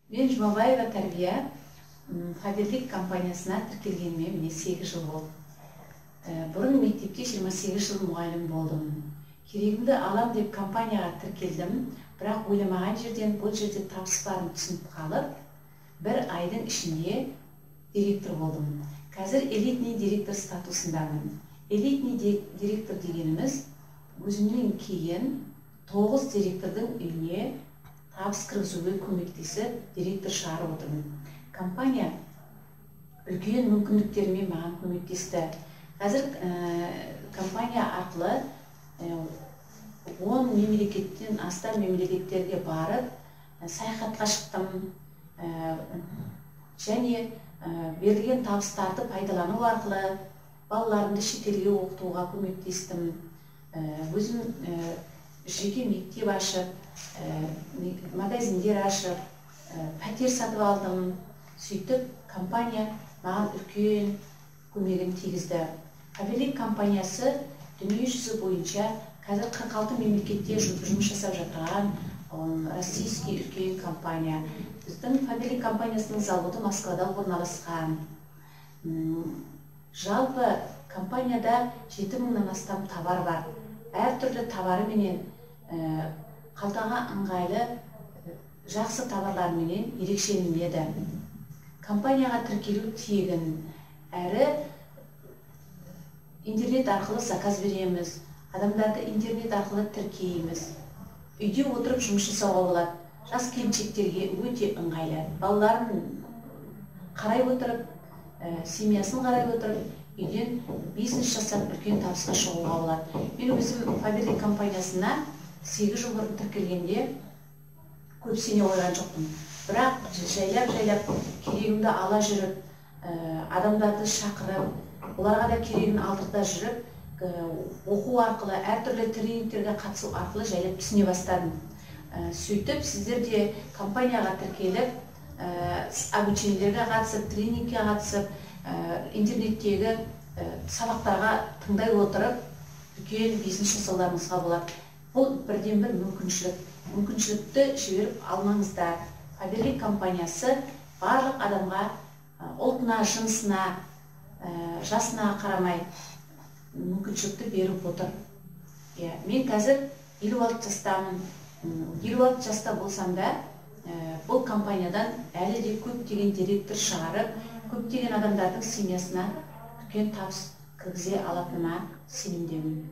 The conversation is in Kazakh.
Мен Жұмабаева Тәрбие. Фаберлик компаниясына тіркелгеніме міне 8 жыл болды. Бұрын мектепте 28 жыл мұғалім болдым. Керегімді алам деп компанияға тіркелдім, бірақ ойламаған жерден бұл жерде табыс барын түсініп қалып, бір айдың ішінде директор болдым. Қазір элитный директор статусындамын. Элитный директор дегеніміз өзімнен кейін 9 директордың үйіне табыс кіргізуге көмектесіп, директор шығарып отырмын. Компания үлкен мүмкіндіктермен маған көмектесті. Қазір компания арқылы 10 мемлекеттен астам мемлекеттерге барып, саяхатқа шықтым. Және берілген табыстарды пайдалану арқылы балаларымды шетелге оқытуға көмектестім. Өзім жеке мектеп ашып, магазиндер ашып, пәтер сатып алдым. Сөйтіп компания маған үлкен көмегін тигізді. Фаберлик компаниясы дүниежүзі бойынша қазір 46 мемлекетте жұмыс жасап жатырған российский үлкен компания. Біздің Фаберлик компаниясының заводы Москвада орналасқан. Жалпы компанияда 7000-нан астам товар бар. Әртүрлі товарыменен, қалтаға ыңғайлы жақсы товарларменен ерекшеленеді. Компанияға тіркелу тегін, әрі интернет арқылы заказ береміз, адамдарды интернет арқылы тіркейміз. Үйде отырып жұмыс жасауға болады. Жас келіншектерге өте ыңғайлы. Балаларын қарай отырып, семьясын қарай отырып, үйден бизнес жасап үлкен табысқа шығуға болады. Мен өзім Фаберлик компаниясына 8 жыл бұрын тіркелгенде көп сене қойған жоқпын. Бірақ жайлап-жайлап керегімді ала жүріп, адамдарды шақырып, оларға да керегін алдырта жүріп, оқу арқылы, әртүрлі тренингтерге қатысу арқылы жайлап түсіне бастадым. Сөйтіп сіздер де компанияға тіркеліп, обучениелерге қатысып, тренингке қатысып, интернеттегі сабақтарға тыңдай отырып, үлкен бизнес жасауларыңызға болады. Бұл бірден бір мүмкіншілік. Мүмкіншілікті жіберіп алмаңыздар. Фаберлик компаниясы барлық адамға, ұлтына, жынысына, жасына қарамай мүмкіншілікті беріп отыр. Мен қазір 56 жастамын. 56 жаста болсам да, бұл компаниядан әлі де көптеген директор шығарып, көптеген адамдардың семьясына үлкен табыс кіргізе алатыныма сенімдемін.